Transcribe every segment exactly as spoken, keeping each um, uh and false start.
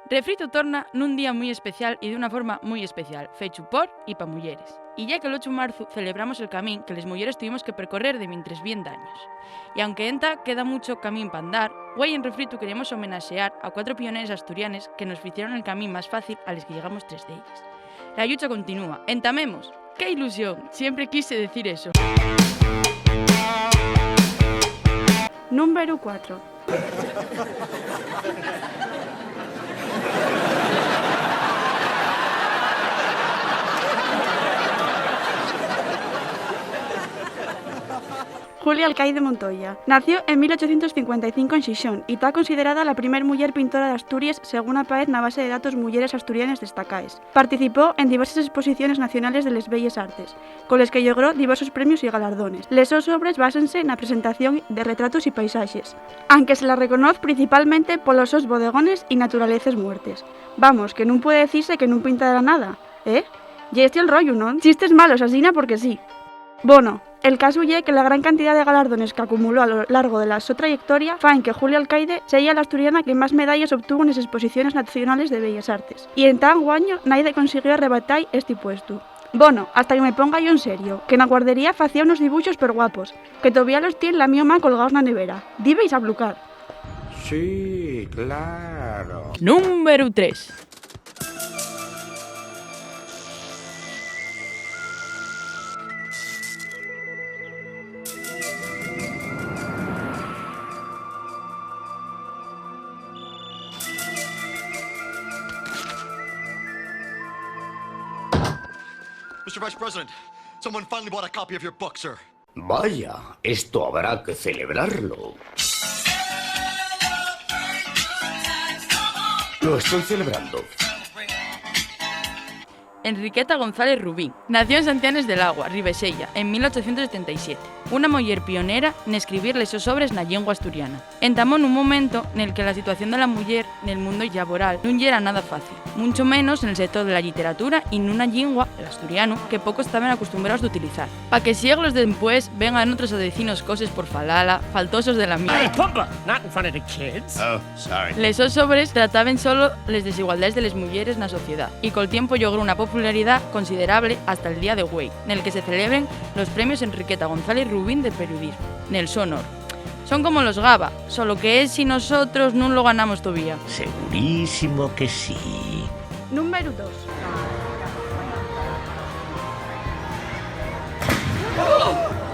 Refritu torna nun día mui especial y d'una forma mui especial, fechu por y pa muyeres. Y ya que l'ocho de marzu celebramos el camín que les muyeres tuvimos que percorrer de mientres vien d'años. Y aunque enta queda mucho camín p'andar, güei en Refritu queremos homenaxear a cuatro pioneres asturianes que nos ficieron el camín más fácil a les que llegamos tres d'elles. La llucha continúa. ¡Entamemos! ¡Qué ilusión! Siempre quise decir eso. Númberu cuatro. Julia Alcaide Montoya. Nació en mil ochocientos cincuenta y cinco en Xixón y ta considerada la primer muyer pintora d'Asturies, según apaez na base de datos Muyeres Asturianes Destacaes. Participó en diverses exposiciones nacionales de les Belles Artes, coles que llogró diversos premios y galardones. Les sos obres básense na presentación de retratos y paisaxes, anque se la reconoz principalmente polos sos bodegones y naturaleces muertes. Vamos, que nun puede dicise que nun pinta de la nada, ¿eh? Ye esti'l rollu, ¿non? Chistes malos, asina porque sí. Bono, el casu ye que la gran cantidá de galardones qu'acumuló a lo largo de la so trayectoria faen que Julia Alcaide seya l'asturiana que más medalles obtuvo nes exposiciones nacionales de Belles Artes, y entá anguaño naide consiguió arrebatai esti puestu. Bono, hasta que me ponga yo en serio, que na guardería facía unos dibuxos perguapos, que tovía los tien la mio ma colgaos na nevera. Dibeis ablucar. Sí, claro. Númberu tres. Mister Vice President, someone finally bought a copy of your book, sir. Vaya, esto habrá que celebrarlo. Lo estoy celebrando. Enriqueta González Rubín nació en Santianes del Agua, Ribexeya, en mil ochocientos setenta y siete. Una muyer pionera n'escribir les sos obres na llingua asturiana. Entamó nun momentu nel que la situación de la muyer nel mundu llaboral nun yera nada fácil, muncho menos nel sector de la lliteratura y nuna llingua, l'asturianu, que pocos taben acostumbraos d'utilizar. Pa que sieglos dempués vengan otros a decinos coses por falala, faltosos de la mía. Hey, Pumba! Not in front of the kids. Oh, sorry. Les sos obres trataben solo les desigualdaes de les muyeres na sociedá, y col tiempu llogró una popularidá considerable hasta'l día de güei, nel que se celebren los Premios Enriqueta González Rubín de Periodismu, nel so honor. Son como los gaba, solo que esi nosotros nun lo ganamos tovía. Segurísimo que sí. Númberu dos.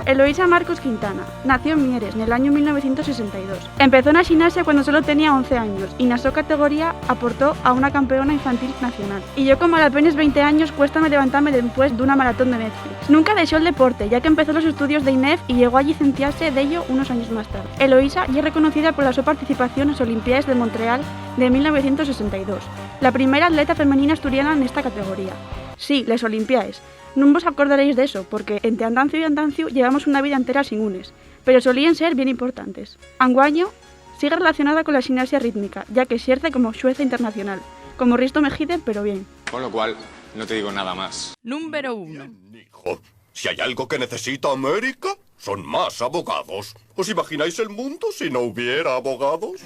Eloísa Marcos Quintana nació en Mieres nel añu mil novecientos sesenta y dos. Empezó na ximnasia cuando solo tenía once años y na so categoría aportó a una campeona infantil nacional. Y yo, con malapenes venti años, cuéstame levantame dempués d'una maratón de Netflix. Nunca dexó'l deporte, ya qu'empezó los estudios de INEF y llegó a llicenciase d'ello unos años más tarde. Eloísa ye reconocida pola so participación nes Olimpiaes de Montreal de mil novecientos sesenta y dos, la primera atleta femenina asturiana nesta categoría. Sí, les Olimpiaes. Nun vos acordaréis d'eso, porque ente andanciu y andanciu llevamos una vida entera sin unes, pero solíen ser bien importantes. Anguaño, sigue relacionada con la ximnasia rítmica, ya que exerce como xueza internacional, como Risto Mejide, pero bien. Con lo cual, no te digo nada más. Númberu uno. Bien, hijo. Si hay algo que necesita América, son más abogados. ¿Os imagináis el mundo si no hubiera abogados?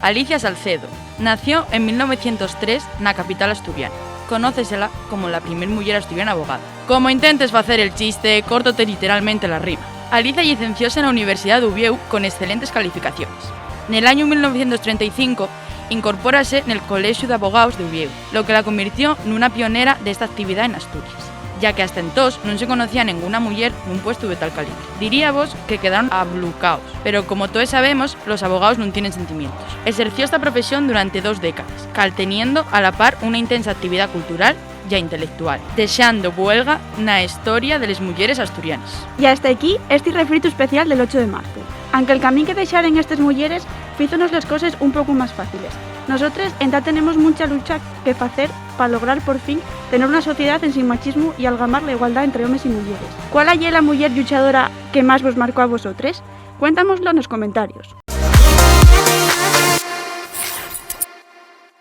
Alicia Salcedo nació en mil novecientos tres na capital asturiana. Conócesela como la primer muyer asturiana abogada. Como intentes facer el chiste, córtote literalmente la rima. Alicia llicencióse na Universidá d'Uviéu con excelentes calificaciones. Nel añu mil novecientos trenta y cinco, incorpórase nel Colexu d'Abogaos d'Uviéu, lo que la convirtió nuna pionera d'esta actividá en Asturies, ya que hasta entós nun se conocía nenguna muyer nun puestu de tal calibre. Diríavos que quedaron ablucaos, pero como toes sabemos, los abogaos nun tienen sentimientos. Exerció esta profesión durante dos décades, calteniendo a la par una intensa actividá cultural ya intelectual, dexando buelga na hestoria de les muyeres asturianes. Y hasta equí esti refritu especial del ocho de marzu. Anque'l camín que dexaren estes muyeres fízonos les coses un pocu más fáciles, nosotres entá tenemos muncha lucha que facer pa lograr, por fin, tener una sociedá ensin machismu y algamar la igualdá entre homes y muyeres. ¿Cuál ye la muyer lluchadora que más vos marcó a vosotres? Cuéntamoslo nos comentarios.